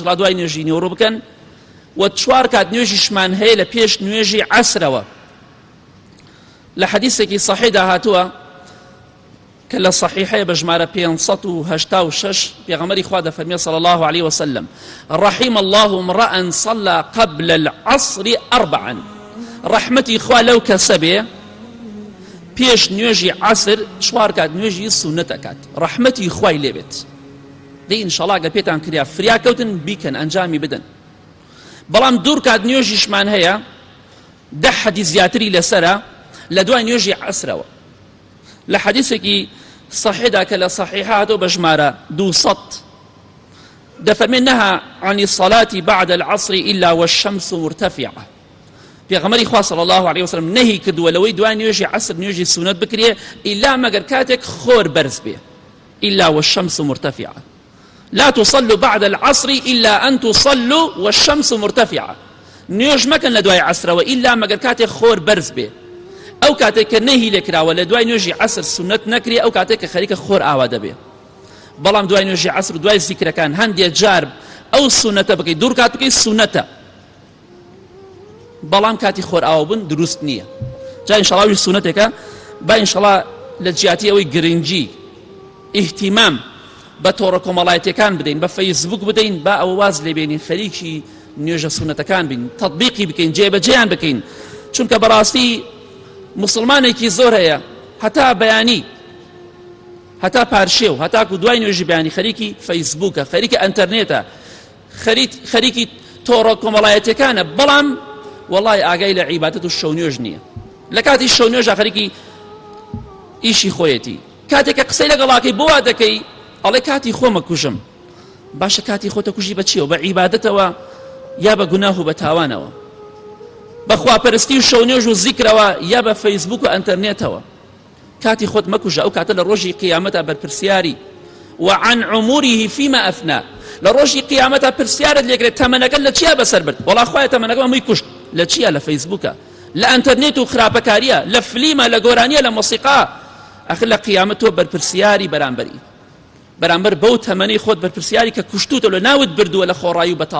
ڵا دوای نوێژی نیوەڕۆ بکەن و چوار کات نوێژیشمان هەیە لە پێش نوێژی عەسرەوە. لە حەدیسێکی صحیحدا هاتووە کە لە صحیحەیە بە ژمارە 586، پێغەمبەری خوا دەفەرمێ صلی الله علیه وسلم: رحم الله امرأ صلى قبل العصر أربعا. ڕەحمەتی خوا لەو کەسە بێ پێش نوێژی عەسر چوار کات نوێژی سوننەت ئەکات، ڕەحمەتی خوای لێبێت. دەی ئینشەڵا گەر پێتان کریا فریا کەوتن بیکەن، ئەنجامی بدەن. بەڵام دوو ڕکات نوێژیشمان هەیە، 10 حەدیث زیاتری لەسەرە لە دوای نوێژی عەسرەوە. لە حەدیثێکی صحیحدا کە لە صحیحە هاتەوە بە ژمارە 200، دەفەرمێ: نهى عن الصلاة بعد العصر إلا والشمس مرتفعة. پێغەمبەری خوا صلی الله علیه وسلم نەهی کردووە لەوەی دوای نوێژی عەسر نوێژی سوننەت بکرێ ئیلا مەگەر کاتێک خۆر بەرز بێ. إلا والشمس مرتفعة، لا تصلوا بعد العصر إلا أن تصلوا والشمس مرتفعة. نوێژ مەکەن لە دوای عەسرەوە ئیلا مەگەر کاتێک خۆر بەرز بێ. ئەو کاتێک کە نەهی لێکراوە لە دوای نوێژی عەسر سوننەت نەکرێ، ئەو کاتێک کە خەریکە خۆر ئاوا دەبێ. بەڵام دوای نوێژی عەسر و دوای زیکرەکان هەندێک جار ئەو سوننەتە بکەی، دوو ڕکات بکەی سوننەتە، بەڵام کاتی خۆر ئاوا بوون دروست نییە. جا ئینشاڵا ئەویش سوننەتێکە. با ئینشاڵا لە جیاتی ئەوەی گرنگی ئیهتیمام بە تۆڕە کۆمەڵایەتیەکان بدەین، بە فەیسبوک بدەین، با ئەوە واز لێبێنین، خەریکی نوێژە سوننەتەکان بین، تەطبیقی بکەین، جێبەجێیان بکەین. چونکە بەڕاستی مسلمانێکی زۆر هەیە هەتا بەیانی، هەتا پارشێو، هەتاکو دوای نوێژی بەیانی خەریکی فەیسبوکە، خەریکە ئەنتەرنێتە، خەریکی تۆڕە کۆمەڵایەتیەکانە، بەڵام وەڵای ئاگای لە عیبادەت و شەو نوێژ نییە. لە کاتی شەو نوێژە خەریکی ئیشی خۆیەتی. کاتێک کە قسەی لەگەڵاکەی بۆ وا دەکەی، ئەڵێ کاتی خۆمە کوژم. باشە، کاتی خۆتە کوژی بە چیەوە؟ بە عیبادەتەوە یا بە گوناه و بە تاوانەوە؟ بە خواپەرستی و شەو نوێژ و زیکرەوە یا بە فەیسبوک و ئەنتەرنێتەوە؟ کاتی خۆت مەکوژە، ئەو کاتە لە ڕۆژی قیامەتا بەرپرسیاری. وعن عمره فيما أفنى. لە ڕۆژی قیامەتا پرسیارت لێکرێت تەمەنەکەت لە چیا بەسەر برد. وەڵا خوایە تەمەنەکەم هەمووی کوشت. لە چیا؟ لە فەیسبوکە، لە ئەنتەرنێت و خراپەکاریە، لە فلیمە، لە گۆرانیە، لە مۆسیقا. ئەخر لە قیامەت تۆ بەرپرسیاری بەرامبەری، بەرامبەر بەو تەمەنەی خۆت بەرپرسیاری کە کوشتوتە، لە ناوت بردووە لە خۆڕایی و بەتاڵ.